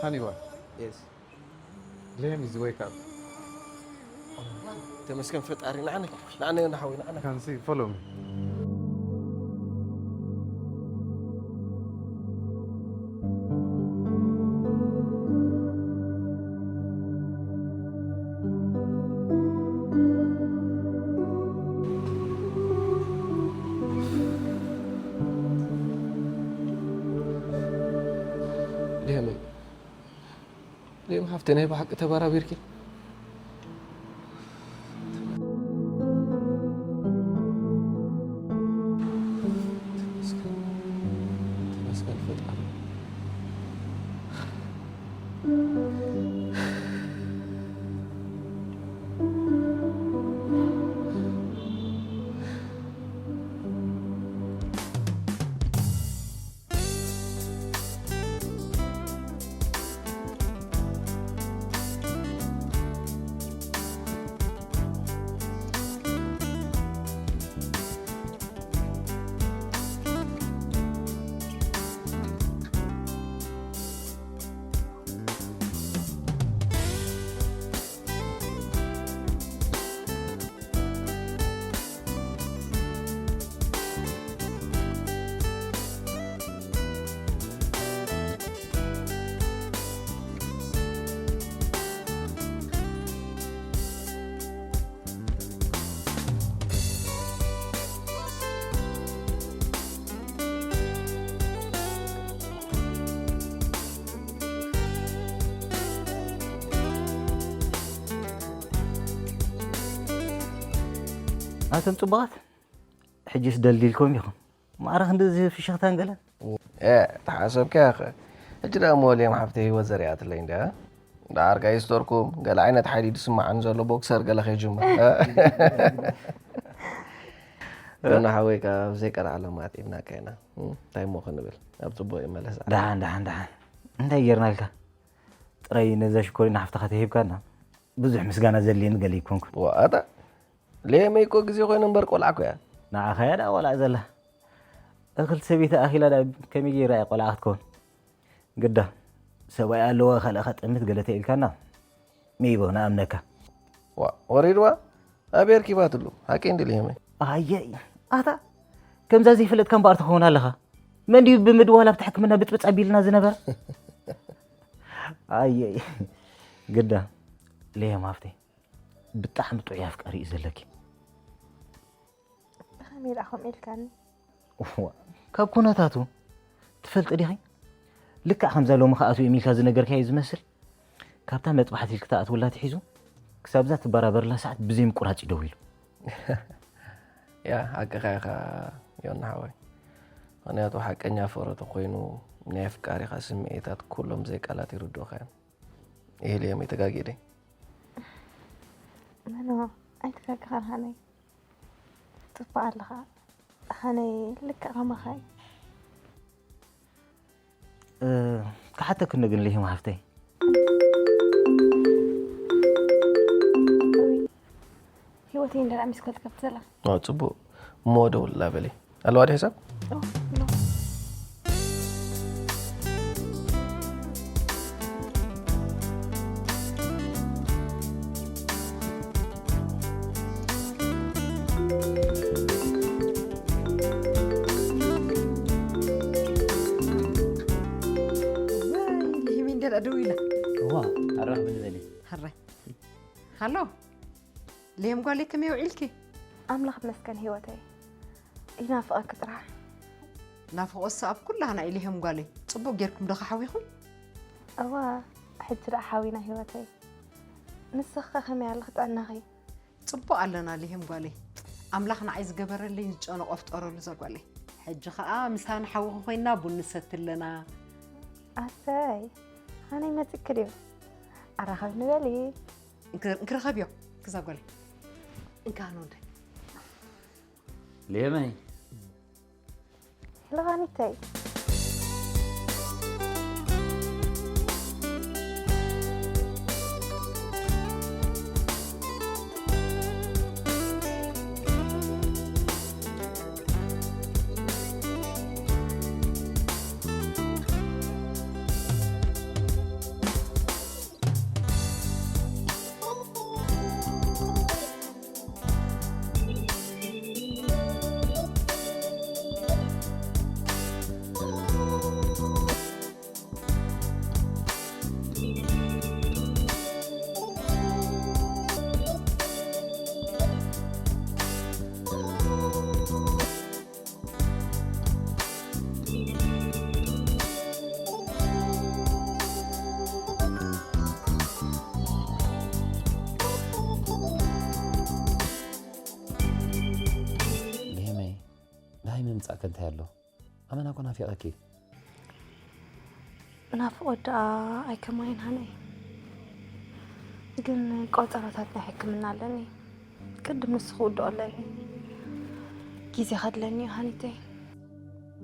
Haniwa, Yes. Liam is wake up. ተመስገን ፈጣሪ። ንዓነ ንዓነ ዮና ሓወይ ንዓነ። Can see, follow me. ሊያመይ ሊያም ሓፍተይ ናይ ብሓቂ ተባራቢርኪ። ተመስገን ፈጣሪ። ኣንቱም ጽቡቓት፣ ሕጅስ ደልዲልኩም ኢኹም። ማዕረ ክንድዚ ፍሽኽታን ገለን። እ ተሓሰብካ ያኸ። ሕጂ ደኣ እሞ ሊያም ሓፍተይ ህይወት ዘሪኣትለይ እንድያ። ደኣ ኣርጋይ ስቶርኩም ገለ ዓይነት ሓይሊ ዝስምዓኒ ዘሎ ቦክሰር ገለ ከይጅምር። ዮና ሓወይ ካብ ዘይቀርዓሎ ማጢብናካ ኢና። እንታይ እሞ ክንብል ኣብ ጽቡቕ ይመለስ። ደሓን ደሓን ደሓን እንታይ ጌርናልካ? ጥራይ ነዛ ሽኮሪና ሓፍትኻ ተሂብካና ብዙሕ ምስጋና ዘድልየኒ ገለ ይኮንኩን። ዋኣታ ሌመይ እኮ ግዜ ኮይኑ እምበር ቆልዓ እኮ እያ። ንዓኻ እያ ደኣ ቆልዓ ዘላ። እኽልቲ ሰበይቲ ኣኺላ ደኣ ከመይ ገይራ እያ ቆልዓ ክትከውን? ግዳ ሰብኣይ ኣለዋ ካልእ ከጠምት ገለ ተኢልካና። መይቦ ንኣምነካ። ዋ ወሪድዋ ኣበይ ኣርኪባትሉ? ሓቂ እንዲ ሌመይ። ኣየይ ኣታ ከምዛ ዘይፈለጥካ እምበኣር ትኸውን ኣለኻ። መን ድዩ ብምድዋል ኣብቲ ሕክምና ብጥብጥ ኣቢልና ዝነበረ? ኣየይ ግዳ ሌም ሃፍተይ ብጣዕሚ ጥዑይ ኣፍቃሪ እዩ ዘለኪ። ብኸመይ ደኣ ከምኡ ኢልካኒ? እዋ፣ ካብ ኩነታቱ ትፈልጢ ዲኺ? ልክዕ ከምዛ ሎሚ ከኣትው እዮም ኢልካ ዝነገርካዮ ዝመስል። ካብታ መጥባሕቲ ኢልክ ትኣትወላ ትሒዙ ክሳብዛ ትበራበርላ ሰዓት ብዘይ ምቁራጽ እዩ ደው ኢሉ። ያ ሓቅኻ ኢኻ ዮና ሓወይ። ምኽንያቱ ሓቀኛ ፍቕሪ ተኾይኑ ናይ ኣፍቃሪኻ ስምዒታት ኩሎም ብዘይ ቃላት ይርድኡኻ እዮም። ይህልዮም ተጋጊየ ድየ? ኖኖ ኣይትጋግኻን ሃነይ። ጽቡቕ ኣለኻ ሃነይ ልክዕ ከማኻ እዩ። ክሓተክኒ ግን ልሂም ሃፍተይ። ህይወተይ እንደላ ሚስኮል ትከፍት ዘላ። ጽቡቕ እሞ ደውልላ በሊ ኣለዋ ዲ ሕሳብ። ልሂሚን ደላ ደው ኢላ እዋ ኣረኽብኒ በሊ። ሃራይ ሃሎ ሌም ጓለይ ከመይ ውዒልኪ? ኣምላኽ ይመስገን ህይወተይ። ይናፍቐኪ ጥራሕ። ናፍቖትሲ ኣብ ኩላህና እዩ ሌም ጓለይ። ጽቡቕ ጌርኩም ዶ ሓዊኹም? እወ፣ ሕጂ ደኣ ሓዊና ህይወተይ። ንስኺ ከ ከመይ ኣለኺ ጥዕናኺ? ጽቡቕ ኣለና ሌም ጓለይ። ኣምላኽ ንዓይ ዝገበረለይ ዝጨነቖ ፍጠረሉ እዛ ጓለይ። ሕጂ ኸኣ ምሳና ሓዊኺ ኮይንና ቡን ንሰቲ ኣለና። ኣሰይ፣ ሃነይ መጺእኪ ድዩ? ኣራኸብኒ በሊ። እንክረኸብዮ ክዛ ጓለይ እንካ ሃኖ እንታይ ሌመይ ሄሎ ሃኒተይ ከ እንታይ ኣሎ? ኣመና እኮ ናፊቐኪ። ናፍቖት ደኣ ኣይከማይን ሃነይ። ግን ቆጸሮታት ናይ ሕክምና ኣለኒ። ቅድም ንሱ ክውድኦ ኣለኒ። ግዜ ከድለኒ እዩ ሃኒተይ።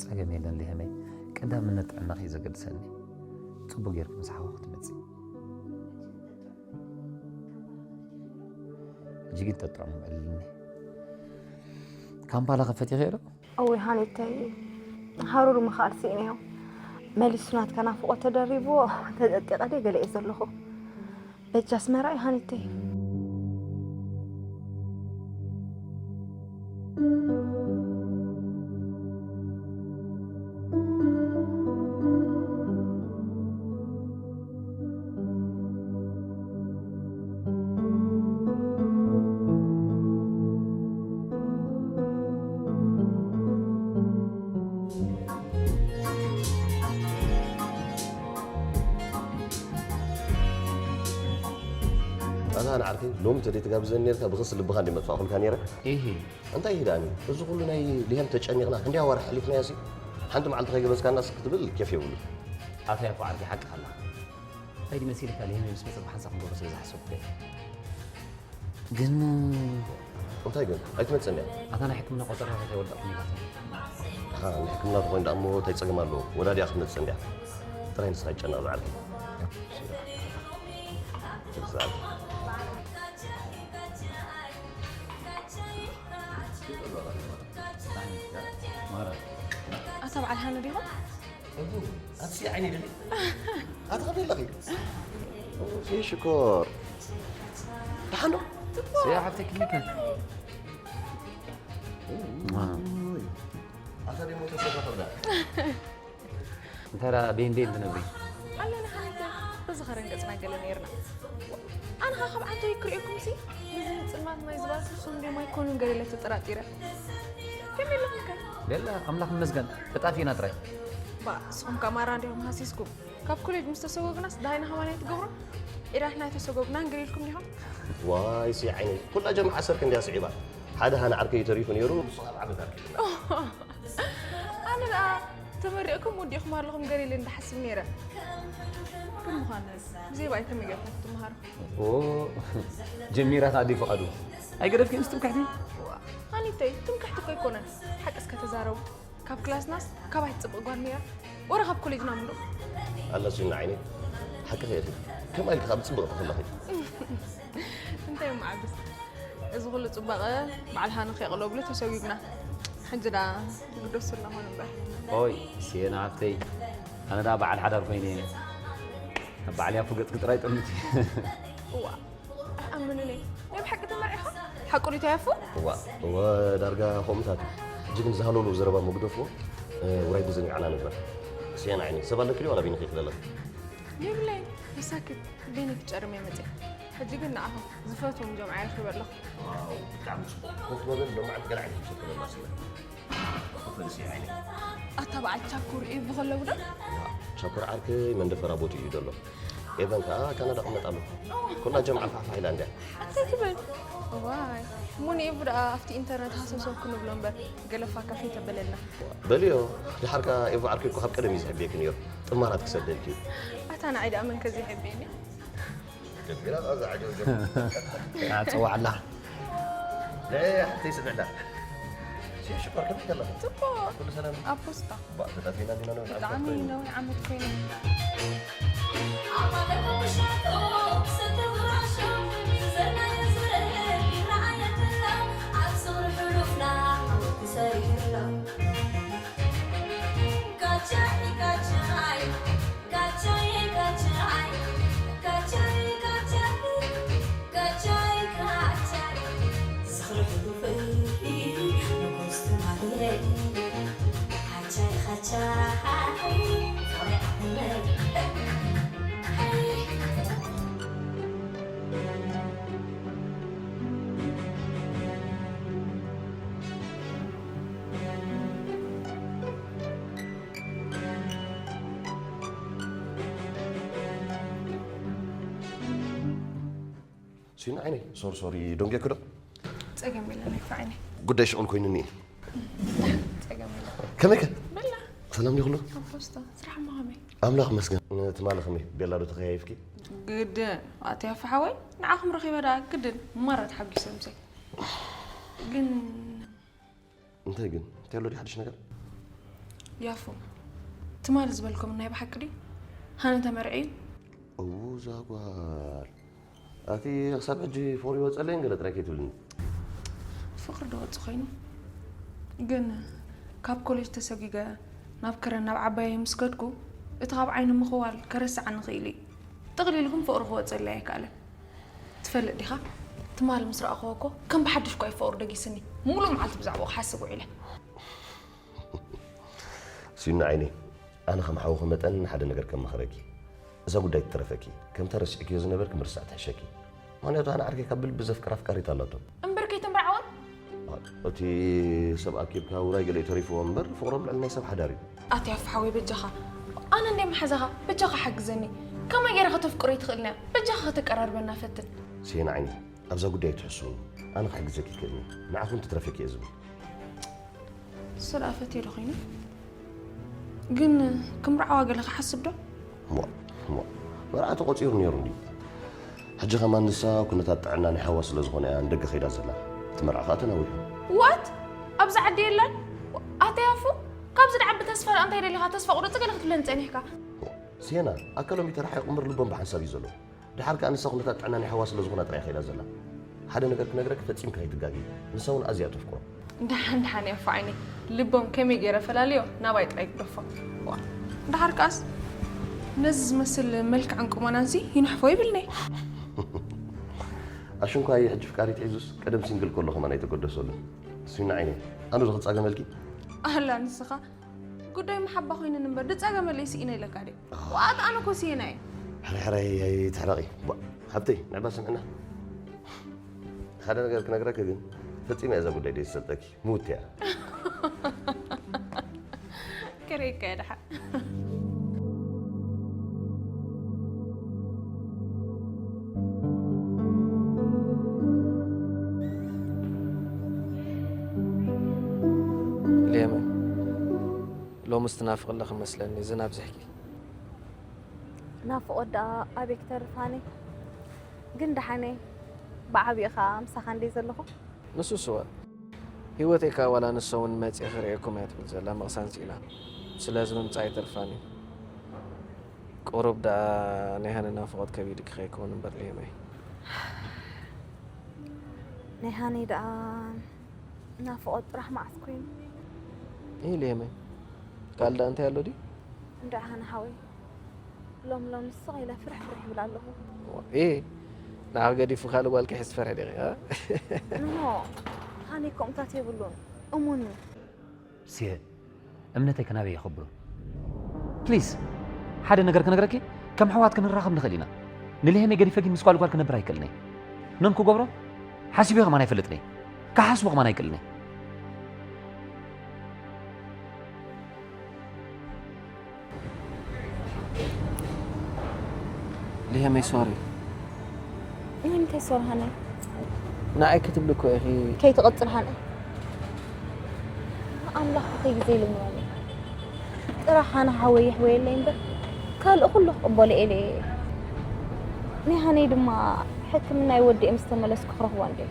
ጸገም የለን ሊሄመይ። ቀዳምነት ጥዕናኺ እዩ ዘገድሰኒ። ጽቡቕ ጌርኪ ምስ ሓወኺ ትመጺ። ሕጂ ግን ጠጥዑም በልልኒ። ካምፓላ ከፈት ይኽእሎ? እወ ሃኒተይ፣ ሃሩር ምኽኣል ስኢነዮ። መሊሱ ናትካ ናፍቖት ተደሪብዎ፣ ተጠጢቐ ድየ ገለ እየ ዘለኹ። በጃ ኣስመራ እዩ ሃኒተይ። ኣታ ንዓርከይ ሎሚ ተደይትጋብዘኒ ነርካ ብኽሲ ልብኻ እንዲ መጥፋእኩልካ ነይረ። ኢሂ። እንታይ ይዳኒ እዚ ኩሉ ናይ ሊሄም ተጨኒቕና ክንደይ ኣዋርሕ ሓሊፍናዮ ሲ ሓንቲ መዓልቲ ከይገበዝካናስ ክትብል ኬፍ የብሉ። ኣታ ያኮ ዓርከይ ሓቅኻ ኣላ። እንታይ ድመሲልካ ሊሄም ምስ መጸ ብሓንሳእ ክንገብሮ ስለ ዝሓሰብኩ እየ። ግን እንታይ ግን ኣይትመጽእን እያ። ኣታ ናይ ሕክምና ቆጸራታት ኣይወዳእኩም ኢላትኒ። ኣሃ ናይ ሕክምና ተኾይኑ ደኣ እሞ እንታይ ጸገም ኣለዎ? ወዳዲኣ ክትመጽእ እንድያ። ጥራይ ንስኻ ይጨነቕ ዝዓርከይ። ትዛብ። ኣታ በዓል ሃኑ ዲኹም? እቡ፣ ኣትሲ ዓይኒ ድሊ? ኣቲ ከመይ ኣለኺ? እሺ ሽኮር። ደሓን ዶ? ጽቡቕ። ስያ ሓፍተይ ክሊከ። ኣታ ደሞ ተሰፋ ከብዳ። እንተ ደኣ ቤን ቤን ትነብሪ? ኣለና ሓንቲ በዚ ኸረን ገጽና ገለ ነይርና። ኣነ ኸዓ ካብ ዓንተይ ክርእየኩም ሲ ነዚ ጽልማት ማይ ዝባስ ንሶም ድዮም ኣይኮኑን ገለ ኢለ ተጠራጢረ። ከመይ ኣለኹም ከ? የላ ኣምላኽ ይመስገን ተጣፊእና ጥራይ። ባ ንስኹም ከ ማራ እንዲኹም ሃሲስኩም። ካብ ኮሌጅ ምስ ተሰጎግናስ ደሃይና ኸማን ኣይትገብሩን? ዒራትና ኣይተሰጎግናን ገለ ኢልኩም ዲኹም? ዋይ ሲ ዓይነይ ኩላ ጀምዓ ሰርክ እንድያ ስዒባ። ሓደ ሃነ ዓርከይ ተሪፉ ነይሩ ንሱ ኣብ ዓመት ኣርኪቡ። ኣነ ደኣ ተመሪቕኩም ወዲእኩም ኣለኹም ገለ ኢለ እንዳሓስብ ነይረ። ግን ምዃኑ ብዘይ ብኣይ ከመይ ጌርኩም ክትመሃሩ? ኦ ጀሚራ ከኣ ድዩ ፍቓዱ? ኣይገደፍክን ትምክሕቲ? ዋ፣ ሃኒተይ ትምክሕቲ እኮ ኣይኮነን። ሓቂ እስከ ተዛረቡ። ካብ ክላስናስ ካባይ ትጽብቕ ጓል ነይራ። ወረ ካብ ኮሌጅና ምሉእ። ኣላ ሲና ዓይነይ ሓቂ ኸየት ከመይ ኢልካ ካብ ጽብቕቲ ከለኺ? እንታይ እሞ ዓብስ እዚ ኩሉ ጽባቐ በዓል ሃኒ ከየቕሎ ብሎ ተሰጒግና። ሕጂ ደኣ ግደሱልና ኾን እምበር። ኦይ ሴና ሃፍተይ ኣነ ደኣ በዓል ሓዳር ኮይነ እየ። ኣብ በዓል ያፉ ገጽኪ ጥራይ ጠምቲ። እዋ ኣይኣምንን እየ። ናይ ብሓቂ ተመሪዕኻ? ሓቁ ድዩ ያፉ? እዋ እወ ዳርጋ ከምኡታት እዩ። ሕጂ ግን ዝሃለሉ ዘረባ ምግደፍዎ። ውራይ ብዘሚዓና ንግበር። ሴና ዓይነይ ሰብ ኣለኪ ድዩ ዋላ በይንኺ ኢኺ ዘለኺ? የብለይን። ይሳክት በይነይ ክጨርም እየ መፅየ። ሕጂ ግን ንዓኹም ዝፈትዎም ጀምዓ ይረኽበ ኣለኹ። ዋው ብጣዕሚ ፅቡቕ። ኮፍ በልን ሎማዓንቲ ገለ ዓይነት ምሰክረና ስለ ኮፈንሲ ዓይነ ኣታ በዓል ቻኩር እዩ ብኸለዉ ዶ? ቻኩር ዓርከይ መንደፈራ ቦቱ እዩ ዘሎ። ኤቨን ከዓ ካናዳ ቅመጥ ኣሎ። ኩላ ጀምዓ ፋሕፋሕ ኢላ እንድያ። እንታይ ትብል? እዋይ እሞ ንኤቡ ደኣ ኣብቲ ኢንተርነት ሃሰብሰብ ክንብሎ እምበር ገለፋ ካፌ ተበለልና። በልዮ። ድሓር ከዓ ኤቡ ዓርከይ እኮ ካብ ቀደም እዩ ዝሕብየኪ ነይሩ። ጥማራት ክሰደልኪ እዩ። ኣታ ንዓይ ደኣ መን ከ ዘይሕብየኒ? ጀሚራ እዛ ዓጀብ ጀሚራ። ኣጽዋዕላ። ነይ ሓፍተይ ስምዕላ። ሽኮር ከመይ ከለኺ? ጽቡቕ። ኩሉ ሰላም? ኣብ ፖስታ። ባእ ተጠፊና ዲና ነዊሕ ዓመት ብጣዕሚ ኮይኑ። ነዊሕ ዓመት ኮይኑ። ሲና ዓይነይ ሶሪ ሶሪ ደንጌኪ ዶ? ጸገም የለን ኣይፋ ዓይነይ። ጉዳይ ሽቕል ኮይኑኒ እዩ። ጸገም የለን። ከመይከ በላ ሰላም ዲኹሉ? ኣቦስቶ፣ ስራሕ እሞ ከመይ? ኣምላኽ ይመስገን። ትማሊ ከመይ ቤላ ዶ ተኸያይፍኪ? ግድን ኣቲ ኣፈሓወይ፣ ንዓኹም ረኺበ ደኣ ግድን ማራ ተሓጒሰ ምሰይ። ግን እንታይ ግን እንታይ ኣሎ ድዩ ሓድሽ ነገር? ያፎ፣ ትማሊ ዝበልኩም ናይ ብሓቂ ድዩ? ሃነ ተመርዕዩ? እዉ እዛ ጓል ኣቲ ክሳብ ሕጂ ፍቕሪ ይወፀለይን ገለ ጥራይ ከይትብልኒ። ፍቕሪ ዶ ወፂ ኮይኑ? ግን ካብ ኮሌጅ ተሰጒገ ናብ ከረን ናብ ዓባየይ ምስ ከድኩ እቲ ካብ ዓይኒ ምኽዋል ከረስዓኒ ክኢሉ እዩ። ጥቕሊሉ ግን ፍቕሪ ክወፀለይ ኣይከኣለን። ትፈልጥ ዲኻ? ትማሊ ምስ ረኣኽዎ እኮ ከም ብሓድሽ እኳ እዩ ፍቕሩ ደጊስኒ። ሙሉእ መዓልቲ ብዛዕባኡ ክሓስብ ውዒለ። ስዩና ዓይነይ፣ ኣነ ከም ሓውኺ መጠን ሓደ ነገር ከመኽረኪ። እዛ ጉዳይ ትትረፈኪ። ከምታ ረሲዕክዮ ዝነበርኪ ምርሳዕ ትሕሸኪ። ምኽንያቱ ኣነ ዓርከይ ካብ ብልቢ ዘፍቅራ ኣፍቃሪት ኣላቶ። እምበር ከይተምርዓወን? እቲ ሰብ ኣኪብካ ውራይ ገለ እዩ ተሪፍዎ እምበር ፍቕሮም ልዕሊ ናይ ሰብ ሓዳር እዩ። ኣቲ ኣፍሓወይ በጃኻ፣ ኣነ እንደ መሓዛኻ በጃኻ ሓግዘኒ። ከመይ ገይረ ከተፍቅሮ ይትኽእልንያ? በጃኻ ከተቀራርበና ፈትን። ስየና ዓይኒ፣ ኣብዛ ጉዳይ ትሕሱ፣ ኣነ ክሕግዘኪ ይክእልኒ። ንዓኹም ትትረፈኪ እየ ዝብል። እሱ ደኣ ፈትየ ዶ ኮይነ? ግን ክምርዓዋ ገለ ክሓስብ ዶ? እሞ እሞ መርዓ ተቖጺሩ ነይሩ እንድዩ። ሕጂ ከማን ንሳ ኩነታት ጥዕና ናይ ሓዋ ስለ ዝኾነ እያ ንደገ ከይዳ ዘላ። እቲ መርዓ ከኣ ተናዊሑ። ዋት? ኣብዚ ዓዲ የላን? ኣተይ ኣፉ? ካብዚ ደዓቢ ተስፋ ደኣ እንታይ ደሊኻ? ተስፋ ቁረጺ ገለ ክትብለኒ ጸኒሕካ። እሞ፣ ሲየና፣ ኣካሎም እዩ ተራሒቑ እምበር ልቦም ብሓንሳብ እዩ ዘሎ። ድሓር ከኣ ንሳ ኩነታት ጥዕና ናይ ሓዋ ስለ ዝኾነ ጥራይ ከይዳ ዘላ። ሓደ ነገር ክነግረኪ ፈጺምካ ከይትጋጊ። ንሳ እውን ኣዝያ ተፍቅሮ። ደሓን ደሓን ያፎ ዓይነይ፣ ልቦም ከመይ ገይረ ፈላልዮ ናባይ ጥራይ ግደፎ። ዋ፣ ደሓር ከኣስ ነዚ ዝመስል መልክዕን ቁመናንሲ ይንሕፎ ይብልኒ። ኣሽንኳየ ሕጂ ፍቃሪት ሒዙስ ቀደም ሲንግል ከሎ ከማን ኣይተገደሰሉን። ስዩና ዓይነይ፣ ኣነ ዶ ክጻገመልኪ? ኣላ ንስኻ ጉዳይ መሓባ ኮይነን እምበር ድጻገመለይ ስኢነ ኢለካ ድየ? ዋኣት ኣነ ኮ ስኢነ እየ። ሕራይ ሕራይ ኣይትሕረቒ። ቧእ፣ ሓብተይ ንዕባ ስምዕና። ሓደ ነገር ክነግረኪ ግን ፈጺመ እያ እዛ ጉዳይ ደይትሰልጠኪ። ምውት እያ። ከረይካ እየ ደሓን። ሌመ ሎምስ ትናፍቕ ኣለኺ መስለኒ ዝናብ ዝሕኪ። ናፍቖት ደኣ ኣበይ ክተርፍ ሃኒ? ግን ደሓነይ ብዓቢኡ ኸኣ ምሳኻ እንድየ ዘለኹ። ንሱስ እወ ህይወተይ ከኣ ዋላ ንሶም እውን መጺኤ ክርእየኩም እየ ትብል ዘላ ምቕሳን ስኢና። ስለዚ ምምጻእ ኣይተርፋን እዩ። ቁሩብ ደኣ ናይ ሃኒ ናፍቖት ከቢድኪ ከይከውን እምበር ሌመይ። ናይ ሃኒ ደኣ ናፍቖት ጥራሕ መዓስ ኮይኑ? ኢህ ሌመይ ካልእ ደኣ እንታይ ኣሎ ድዩ? እንድዒ ሃኒ ሓወይ ሎም ሎም ንስቕ ኢለ ፍርሕ ፍርሕ ይብል ኣለኹ። ኢ ንዓኺ ገዲፉ ካልእ ጓል ክሕዝ ትፈርሒ ዲኺ? ኖ ሃኒ ከምኡታት የብሉን እሙን እዩ። ስየ እምነተይ ከናበይ የኽብሮ ፕሊዝ ሓደ ነገር ክነግረኪ ከም ኣሕዋት ክንራኸብ ንኽእል ኢና ንልሄመይ ገዲፈ ግን ምስ ጓልጓል ክነብር ኣይክእልንየ ነን ክገብሮ ሓሲበዮ ከማን ኣይፈልጥንየ ክሓስቦ ከማን ኣይክእልንየ ሊሄመይ ሶሪ ንምንታይ ሶርሃነ ንኣይ ክትብሊ እኮ ኢኺ ከይትቕጽል ሃነ ኣምላኽ ብኸይ ግዜ ይልምኖኒ ጥራሕ ሃነ ሓወይ የሕወየለይ እምበር ካልእ ኩሉ ክቕበሎ ኢለ እየ ናይ ሃነይ ድማ ሕክምና ይወድእ ምስ ተመለስኩ ክረኽቦ እንደ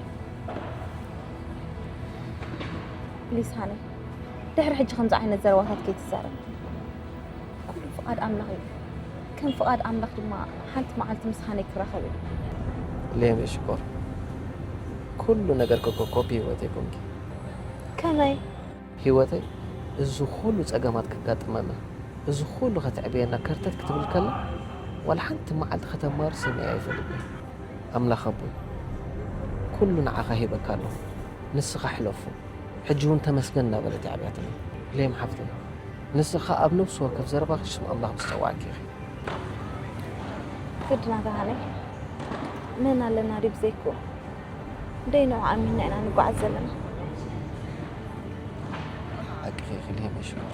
ፕሊስ ሃነ ድሕሪ ሕጂ ከምዚ ዓይነት ዘረባታት ከይትዛረብ ኩሉ ፍቓድ ኣምላኽ እዩ ከም ፍቓድ ኣምላኽ ድማ ሓንቲ መዓልቲ ምስ ሃነይ ክራኸብ እየ ሌመይ ሽኮር ኩሉ ነገር ኮኮ ኮፒ ህይወተይ ኮንኪ ከመይ ህይወተይ እዚ ኩሉ ጸገማት ከጋጥመና እዚ ኩሉ ከተዕብየና ከርተት ክትብል ከላ ዋላ ሓንቲ መዓልቲ ከተማሩ ሰሚዐ ኣይፈልጥን ኣምላኽ ኣቦይ ኩሉ ንዓኻ ሂበካ ኣለኹ ንስኻ ሕለፎ ሕጂ እውን ተመስገን እናበለት የዕብያትና ሌም ሓፍተይ ንስኻ ኣብ ነብሲ ወከፍ ዘረባኺ ሽም ኣምላኽ ምስ ጸዋዕኪ ኢኺ ግድና ተባህለ መን ኣለና ድዩ ብዘይክኡ ደይ ንዑ ኣሚንና ኢና ንጓዓዝ ዘለና ሓቅኺ ኢኺ ሌም ሽኮር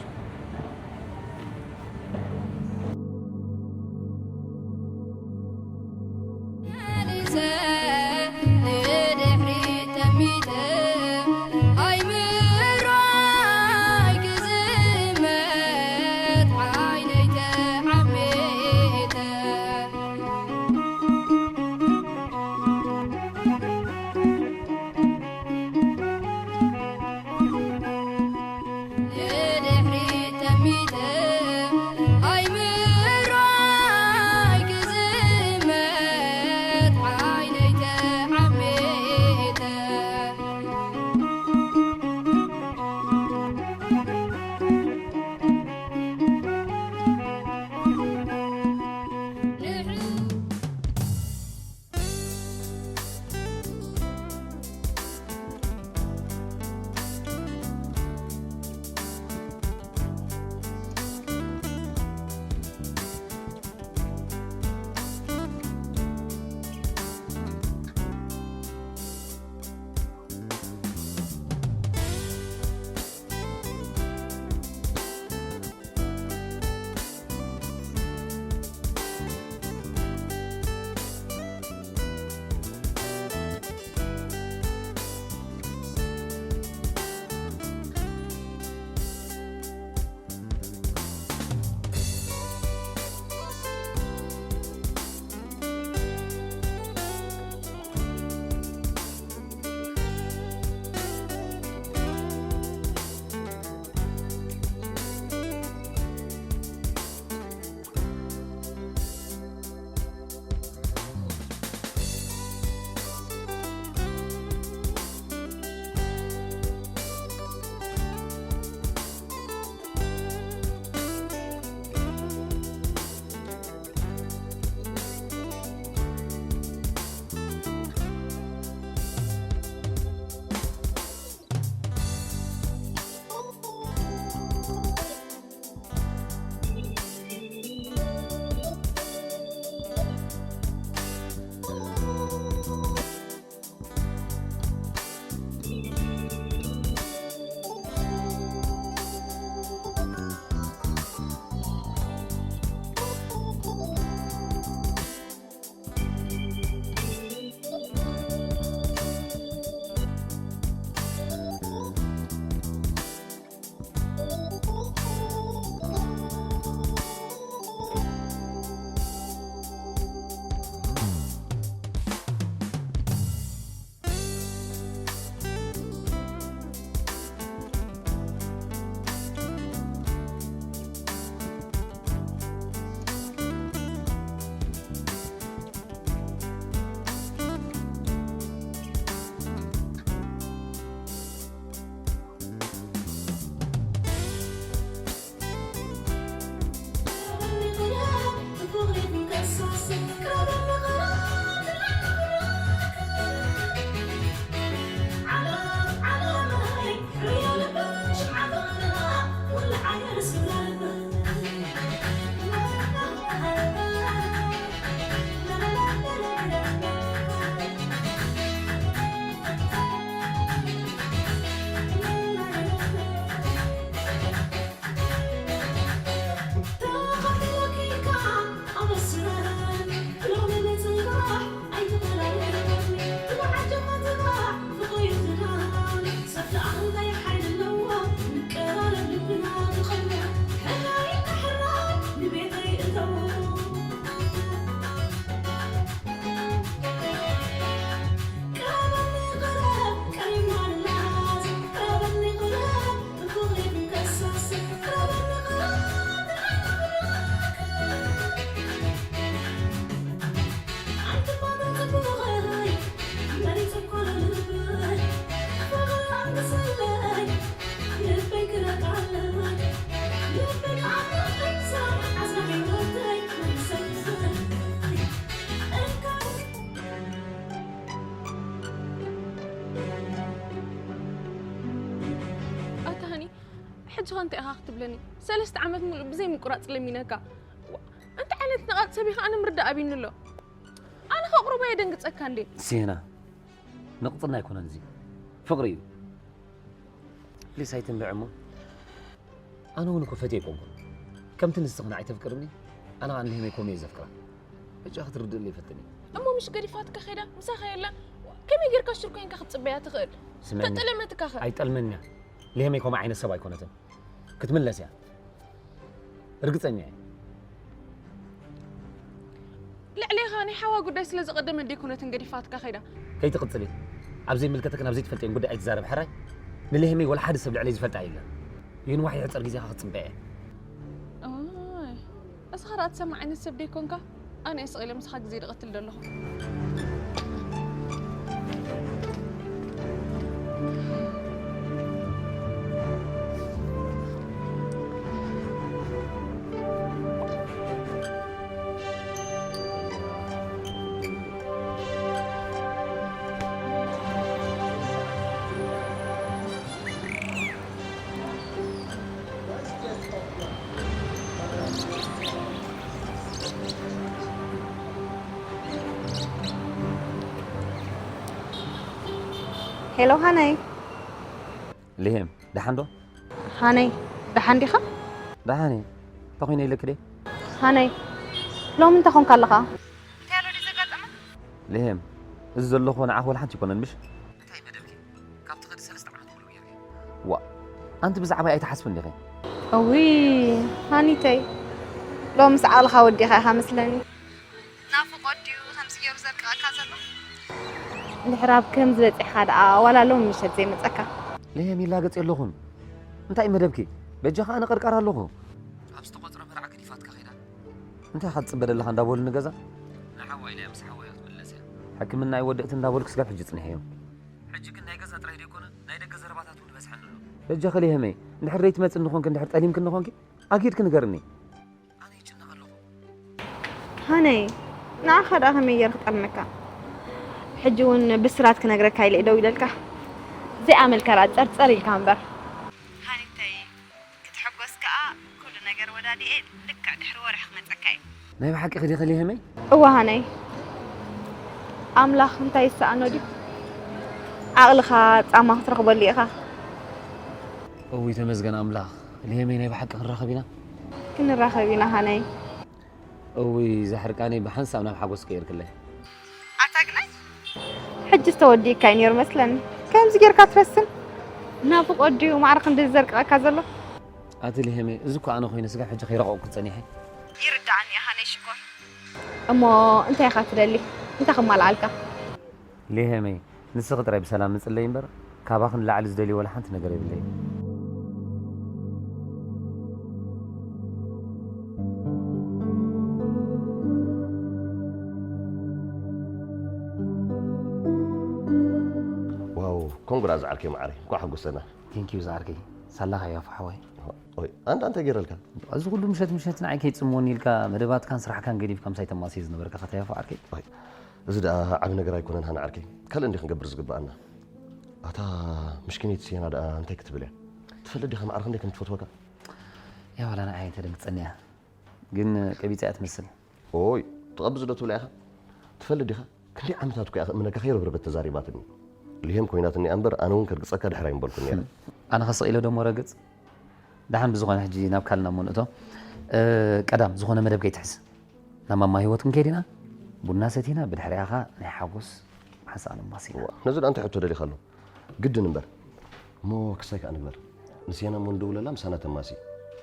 ንስኻ እንታይ ኢኻ ክትብለኒ? ሰለስተ ዓመት ሙሉእ ብዘይ ምቁራጽ ለሚነካ። ዋ፣ እንታይ ዓይነት ነቓጽ ሰብ ኢኻ? ኣነ ምርዳእ ኣቢኒ ኣሎ። ኣነ ከቕርቦ የደንግጸካ እንዴ? ሲና፣ ንቕጽና ኣይኮነን እዚ። ፍቕሪ እዩ። ፕሊስ ኣይትንብዕ እሞ። ኣነ እውን እኮ ፈትየ ኣይኮንኩን። ከምቲ ንስኽን ኣይተፍቅርኒ፣ ኣነ ኸኣ ንልሄመይ ከምኡ እየ ዘፍቅራ። በጃ ክትርድእለይ ፈትኒ። እሞ ምሽ ገዲፋትካ ኸይዳ፣ ምሳኻ የላ፣ ከመይ ጌርካ ሽር ኮይንካ ክትጽበያ ትኽእል? ስምዕኒ። ተጠለመትካ ኸ? ኣይጠልመንያ። ልሄመይ ከምኡ ዓይነት ሰብ ኣይኮነትን። ክትምለስ እያ። ርግጸኛ እየ። ልዕሌኻ ናይ ሓዋ ጉዳይ ስለ ዝቐደመ ደይኮነትን ገዲፋትካ ኸይዳ። ከይትቕጽሊ። ኣብ ዘይምልከተክን ኣብ ዘይትፈልጥዮን ጉዳይ ኣይትዛረብ ሕራይ። ንልሄመይ ወላ ሓደ ሰብ ልዕለይ ዝፈልጣ የለን። ይንዋሕ ይሕጸር ግዜኻ ክትጽበ እየ። ኣይ፣ እስኻ ደኣ ትሰምዕ ዓይነት ሰብ ደይኮንካ? ኣነ እየ ስቕ ኢለ ምሳኻ ግዜ ድቐትል ዘለኹ። ሄሎ ሃነይ። ልሄም፣ ደሓን ዶ? ሃነይ፣ ደሓን ዲኻ? ደሓን እየ። እንታይ ኮይነ ኢለኪ ደይ? ሃነይ፣ ሎሚ እንታይ ኮንካ ኣለኻ? እንታይ ኣሎ ድዩ ዘጋጠመ? ልሄም፣ እዚ ዘለኹ ንዓኺ ወላ ሓንቲ ኣይኮነን ምሽ? እንታይ መደብኪ? ካብ ትኸዲ ሰለስተ ዓመት ሙሉእ ጌርኪ። ዋ፣ ኣንቲ ብዛዕባይ ኣይትሓስብን ዲኺ? እውይ፣ ሃኒተይ፣ ሎምስ ዓቕልኻ ወዲኻ ኢኻ መስለኒ። ናፍቖት ድዩ ከምዚ ገይሩ ዘርቅቐካ ዘሎ? እንድሕር ኣብ ከምዚ በጺሕካ ደኣ ዋላ ሎሚ ምሸት ዘይመጸካ? ልሄም፣ ይላገጽ የለኹን። እንታይ እዩ መደብኪ? በጃኻ ኣነ ቀርቃር ኣለኹ። ኣብ ዝተቖጽረ መርዓ ገዲፋትካ ኸይዳ። እንታይ ኢኻ ትጽበ ዘለኻ እንዳበሉኒ ገዛ? ንሓዋ ኢላ እያ ምስ ሓወያ ክትምለስ እያ። ሕክምና ኣይወድእትን እንዳበልኩ ስጋብ ሕጂ ጽኒሐዮ። ሕጂ ግን ናይ ገዛ ጥራይ ደይኮነ ናይ ደገ ዘረባታት እውን ይበዝሐኒ ኣሎ። በጃኺ ልሄመይ፣ እንድሕር ደይትመጽእኒ ኾንኪ፣ እንድሕር ጠሊምክኒ ኾንኪ፣ ኣኪድኪ ንገርኒ። ኣነ ይጭነቕ ኣለኹ። ሃነይ፣ ንዓኻ ደኣ ከመይ ገይረ ክጠልመካ? ሕጂ እውን ብስራት ክነግረካ ኢለ እየ ደው ኢለልካ። ዘይኣመልካ ደኣ ጸርጸር ኢልካ እምበር። ሃኒተይ፣ ክትሕጎስ ከኣ ኩሉ ነገር ወዳዲኤ ልክዕ ድሕሪ ወርሒ ክመጸካ እየ። ናይ ብሓቂ ኸዲኺ ልሄመይ? እወ ሃነይ፣ ኣምላኽ እንታይ ይሰኣኖ ድዩ? ዓቕልኻ ጻማ ክትረኽበሉ ኢኻ። እውይ ተመስገን ኣምላኽ፣ ልሄመይ ናይ ብሓቂ ክንራኸብ ኢና? ክንራኸብ ኢና ሃነይ። እውይ እዛ ሕርቃነይ ብሓንሳብ ናብ ሓጎስ ቀይርክለይ። ኣታ ግናይ ሕጂ ዝተወዲእካ እዩ ነይሩ መስለኒ። ከምዚ ጌርካ ትረስን? ናፍቖት ድዩ ማዕረ ክንዲ ዘርቅቐካ ዘሎ? ኣቲ ልሄመይ፣ እዚ እኮ ኣነ ኮይነ ስጋብ ሕጂ ከይረቐቕኩ ጸኒሐ። ይርድኣኒ ኢኻ ናይ ሽኮር። እሞ እንታይ ኢኻ ትደሊ? እንታይ ከማልኣልካ? ልሄመይ፣ ንስኺ ጥራይ ብሰላም ምጽለይ እምበር፣ ካባኺ ንላዕሊ ዝደልዮ ወላ ሓንቲ ነገር የብለይን። ዋው፣ ኮንግራ ዝዓርከይ መዓረይ፣ እንኳዕ ሓጎሰና። ቴንኪዩ ዝዓርከይ፣ ሳላኻ ያፉ ሓወይ። ኦይ፣ ኣንታ እንታይ ገይረልካ? እዚ ኩሉ ምሸት ምሸት ንዓይ ከይጽምወኒ ኢልካ መደባትካን ስራሕካን ገዲፍካ ምሳይ ተማስየ ዝነበርካ ኸታ ያፉ ዓርከይ። ኦይ፣ እዚ ደኣ ዓቢ ነገር ኣይኮነን ሃና ዓርከይ። ካልእ እንዲ ክንገብር ዝግብኣና። ኣታ ምስኪነይቲ ሲና ደኣ እንታይ ክትብል እያ? ትፈልጥ ዲኻ ማዕረ ክንደይ ከም ትፈትወካ? ያ ዋላ ንዓይ ተደንግጸኒ እያ። ግን ቀቢጸ እያ ትመስል። ኦይ፣ ትቐብጽ ዶ ትብላ ኢኻ? ትፈልጥ ዲኻ? ክንደይ ዓመታት እኮ እያ ክእምነካ ከይረብረበት ተዛሪባትኒ። ልሄም ኮይናትኒ እያ እምበር ኣነ እውን ከርግጸካ ድሕር ኣይምበልኩን ነይረ። ኣነ ኸስቕ ኢለ ዶ እሞ ረግጽ? ደሓን ብዝኾነ ሕጂ ናብ ካልእ ናብ መንእቶ። እ፣ ቀዳም ዝኾነ መደብ ከይትሕዝ። ናብ ማማ ህይወት ክንከይድ ኢና። ቡና ሰቲና ብድሕሪኣ ኸኣ ናይ ሓጎስ ሓንሳእ ኣንባሲ ኢና። እዋ፣ ነዚ ደኣ እንታይ ሕቶ ደሊኻ ኣሎ? ግድን እምበር። እሞ ክሳይ ከኣ ንግበር። ንሴና እሞ ንደውለላ ምሳና ተማሲ።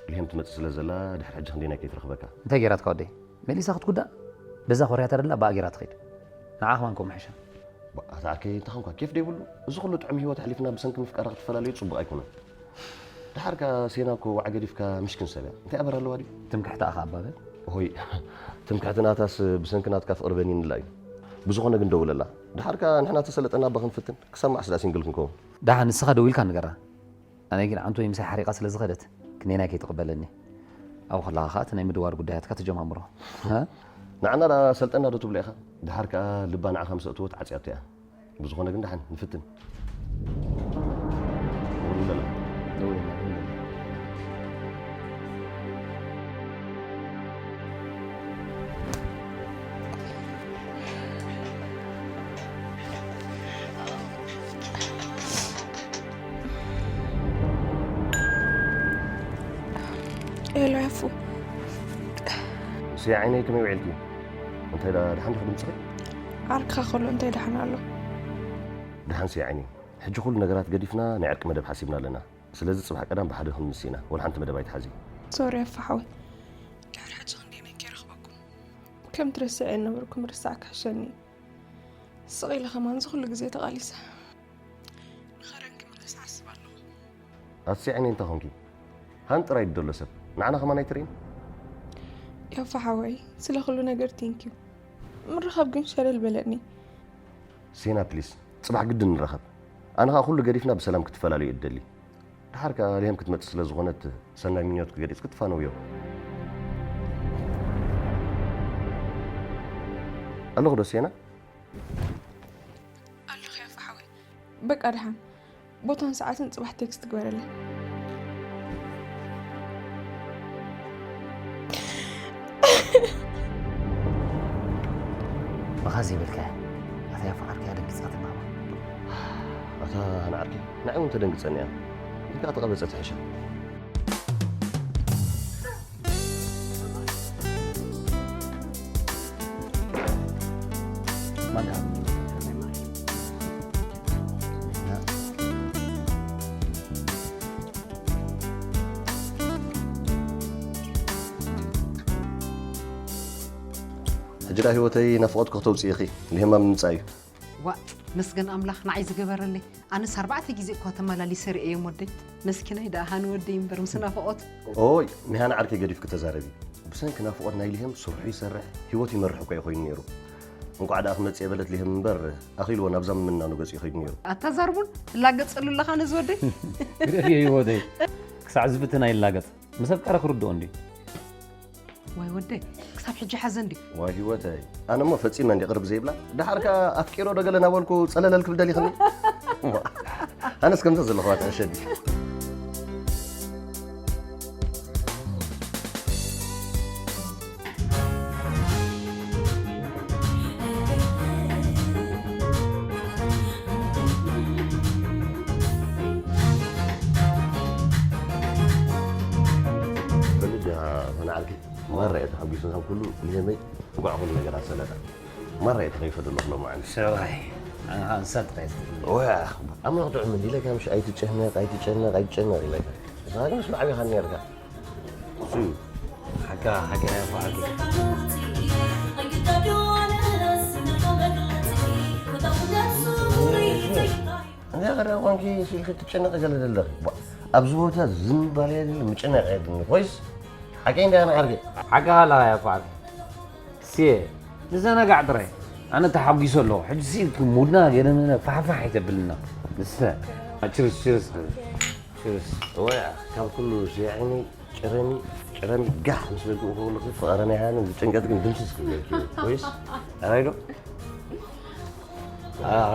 ልሄም ትመጽእ ስለ ዘላ ድሕሪ ሕጂ ክንደይ ናይ ከይትረኽበካ። እንታይ ገይራትካ ወደይ? መሊሳ ክትጉዳእ? በዛ ኮርያ ተደላ ብኣ ገይራ ትኸይድ። ንዓ ከማን ከምኡ ምሕሻ። ባ-፣ ኣታ ዓርከይ እንታይ ኾንካ? ኬፍ ደይብሉ? እዚ ኩሉ ጥዑም ህይወት ኣሕሊፍና ብሰንኪ ምፍቃራ ክትፈላለዩ ጽቡቕ ኣይኮነን። ደሓር ከኣ ሴና እኮ ዋዕ ገዲፍካ ምሽክን ሰብ እያ። እንታይ ኣበር ኣለዋ ድዩ? ትምክሕቲ ኣኻ ኣባበ? ሆይ፣ ትምክሕቲ ናታስ ብሰንኪ ናትካ ፍቕሪ በኒንላ እዩ። ብዝኾነ ግን ደውለላ። ደሓር ከኣ ንሕና ተሰለጠና ኣባ ክንፍትን፣ ክሳብ መዓስ ደኣ ሲንግል ክንከውን? ደሓን ንስኻ ደዊልካ ንገራ። ኣነ ግን ዓንቶይ ምሳይ ሓሪቓ ስለ ዝኸደት፣ ክንደየናይ ከይትቕበለኒ። ኣብኡ ከለኻ ኸኣ እቲ ናይ ምድዋር ጉዳያትካ ትጀማምሮ። ሃ? ንዓና ደኣ ሰልጠና ዶ ትብሎ ኢኻ? ደሓር ከኣ ልባ ንዓኻ ምስ ኣእትወት ዓጽያቶ እያ። ብዝኾነ ግን ደሓን ንፍትን። ደውለላ። ደውለላ፣ ደውለላ። ዓይነይ ከመይ ውዒልኪ? እንታይ ደኣ ደሓን ዲኺ ድምፅኺ? ዓርክኻ ከሎ እንታይ ደሓን ኣሎ? ደሓን ስየ ዓይነይ። ሕጂ ኩሉ ነገራት ገዲፍና ናይ ዕርቂ መደብ ሓሲብና ኣለና። ስለዚ ጽባሕ ቀዳም ብሓደ ክንምስ ኢና። ወላ ሓንቲ መደብ ኣይትሓዚ። ሶሪ ኣፋ ሓወይ። ድሕሪ ሕጂ ክንደይ መን ከይረኽበኩም? ከም ትረስዐ ነበርኩም ርሳዕ ክሕሸኒ። ስቕ ኢለ ከማን እዚ ኩሉ ግዜ ተቓሊሰ። ንኸረን ክምለስ እሓስብ ኣለኹ። ኣቲ ዓይነይ እንታይ ኾንኪ? ሃን ጥራይ ድደሎ ሰብ ንዓና ከማን ኣይትርእይን? ያፋ ሓወይ፣ ስለ ኩሉ ነገር ቴንኪዩ። ምርኻብ ግን ሸለል በለኒ። ሴና ፕሊስ፣ ጽባሕ ግድን ንራኸብ። ኣነ ኸኣ ኩሉ ገዲፍና ብሰላም ክትፈላለዩ እደሊ። ደሓር ከኣ ልሄም ክትመጽእ ስለ ዝኾነት ሰናይ ምኞትኪ ገሊጽ ክትፋነውዮ። ኣለኹ ዶ ሴና? ኣለኹ ያፋ ሓወይ። በቃ ደሓን። ቦታን ሰዓትን ጽባሕ ቴክስት ግበረለይ። ብኻ ዘይበልካያ። ኣታ ያፋ ዓርከይ ኣደንጊጻትኒ ኣባ። ኣታ ሃና ዓርከይ፣ ንዓይ እውን ተደንግጸኒ እያ። ኢልካ ተቐበጸ ትሕሻ። ማጋ። ሕጂ ደኣ ህይወተይ ናፍቖትኪ ክተውፅኢ ኢኺ። ልሄማ ምምፃእ እዩ። ዋእ፣ መስገን ኣምላኽ ንዓይ ዝገበረለይ። ኣነስ ኣርባዕተ ግዜ እኳ ተመላሊሰ ርእየዮም ወደይ። መስኪናይ ደኣ ሃኒ ወደይ እምበር ምስ ናፍቖት። ኦይ፣ ንሃኒ ዓርከይ ገዲፍኪ ተዛረቢ። ብሰንኪ ናፍቖት ናይ ልሄም ስርሑ ይሰርሕ፣ ህይወቱ ይመርሕ እኳ እዩ ኮይኑ ነይሩ። እንቋዕ ደኣ ክመጽእ የበለት ልሄም እምበር፣ ኣኺልዎ ናብዛ ምምናኑ ገጹ ይኸይድ ነይሩ። ኣታ ዛርቡን ትላገጸሉ ኣለኻ ነዚ ወደይ? ግደፍዮ ህይወተይ። ክሳዕ ዝፍትን ኣይላገጽ። ምስ ኣፍቀረ ክርድኦ እንድዩ። ዋይ ወደይ፣ ክሳብ ሕጂ ሓዘን ድዩ? ዋይ ህይወተይ፣ ኣነ እሞ ፈጺመ እንዲ ቅርብ ዘይብላ፣ ደሓር ከኣ ኣፍቂሮ ዶ ገለ እናበልኩ ጸለለል ክብል ደሊኽኒ? ኣነስ ከምዚ ዘለኹዋ ትዕሸኒ። በሉ ጃ፣ ፈናዕልኪ። ማራ እየ ተሓጒሰ ካብ ኩሉ ልሄመይ፣ እንቋዕ ኩሉ ነገራት ሰለጠ። ማራ እየ ተኸይፈ ዘለኹ ሎማዓንቲ። ሰብኣይ፣ ኣነ ኸኣ እንስሳ ተኸይፈ። ወይ፣ ኣብ ምኽትዑ ምን ኢለካ ምሽ ኣይትጨነቕ፣ ኣይትጨነቕ፣ ኣይትጨነቕ ኢለካ። ንስኻ ግን ምስ ማዕቢኻኒ ነርካ። እሱ እዩ። ሓካ፣ ሓካ እያ ኳ ሓቂ። እንታይ ቀረብ ኾንኪ ኢልኪ ትጨነቒ ገለ ዘለኺ? ቧ፣ ኣብዚ ቦታ ዝም ባል የድሊ፣ ምጭናቕ የድሊ። ኮይስ ሓቀይ እንዲ ኣነ ዓርኪ። ሓቂ ኣለኻ እያ ኳ ዓርኪ። ስየ፣ ንዘናጋዕ ጥራይ። ኣነ ተሓጒሰ ኣለኹ። ሕጂ ስኢልኪ ሙድና ገለ መለ ፋሕፋሕ ኣይተብልና። ንስተ። ችርስ፣ ችርስ፣ ችርስ። እወ፣ ካብ ኩሉ ስየ ዓይኒ ጭረሚ፣ ጭረሚ ጋሕ ምስ በልኩ ከለኹ ፍቐረ ናይ ሃኒ ዝጭንቀት ግን ድምስስ ክብለኪ እዩ። ኮይስ? ኣራይ ዶ? ኣራ፣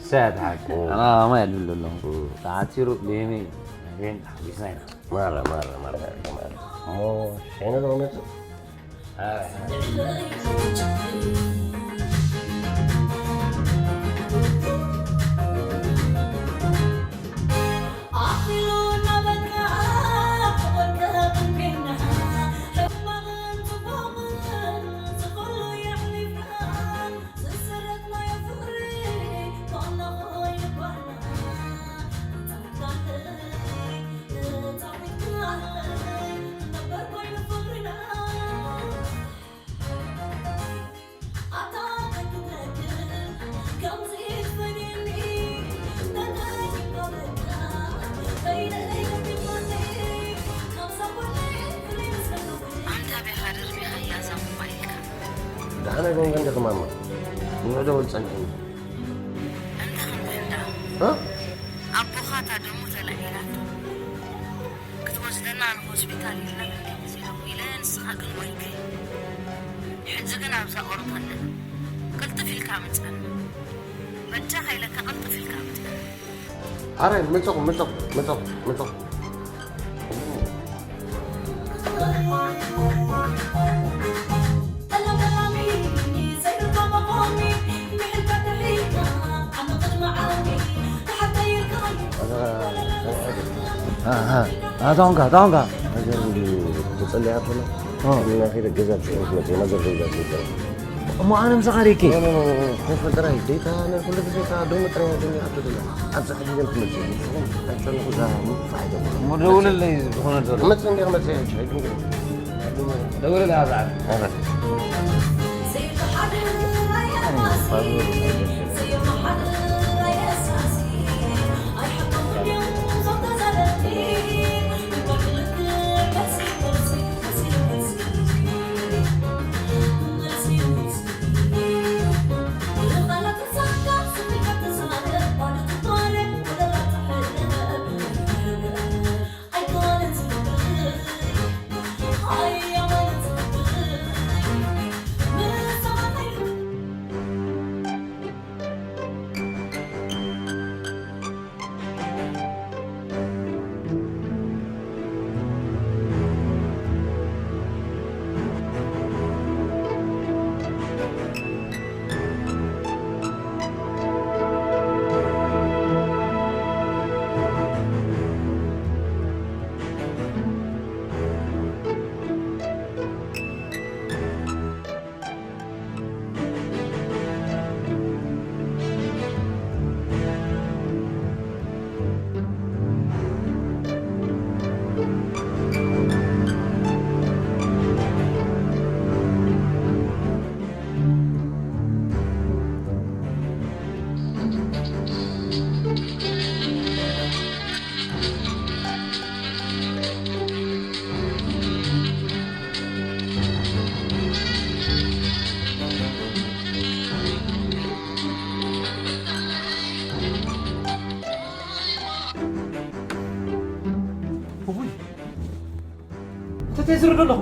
ሰያት ሓቂ። ኦ። ኣና ማይ ኣድብሎ ኣለኹ። ኦ። ተዓቲሩ ብየመይ፣ ብየን ተሓጒስና ኢና። ማራ፣ ማራ፣ ማራ፣ ማራ። እሞ ሸይነ ዶ መጽእ? ኣንታ ብሓደር ሚኻያ እዛ ሞባይልካ። ደሓን ኣይኮንካን ዲኺ ማማ? ንውዕዶ ወልጸንሐኒ። እንተ ከምዚ እንዳ እ? ኣቦኻ እታ ደሙ ተላዒላቶ። ክትወስደና ንሆስፒታል ኢልና ክንደይ ግዜ ደዊለ፣ ንስኻ ግን ሞይትካዮ። ሕጂ ግን ኣብዛ ኦሮፓ ኣለና። ቅልጥፍ ኢልካ ምጸና። በጃኻ ኢለካ ቅልጥፍ ኢልካ ምጸና። ኣረ፣ መጸኹ፣ መጸኹ፣ መጸኹ፣ መጸኹ። ኣሃ፣ ኣሃ፣ ኣታ ኾንካ፣ ኣታ ኾንካ። ነገር እንዲ ተጸሊያ ትብሎ። اه. من اخير الجزء في الحكمه ما زال في الجزء. እሞ ኣነ ምሳኻ ርኢኪ። ኮፈ ጥራይ ደይታ ነር ኩሉ ግዜ ታ ዶም ጥራይ ዶም ኣቶ ደላ ኣብዛ ሕጂ ግን ክመጽእ ኣይጨንቁ ዛ ፋይዳ እሞ ደውልለይ ዝኾነ ዘሎ። ክመጽእ እንዲ ክመጽእ ኣይችል ግን ደውልለይ ኣብዛ። እውይ፣ እንተ ተዝርዶ ኣለኹ።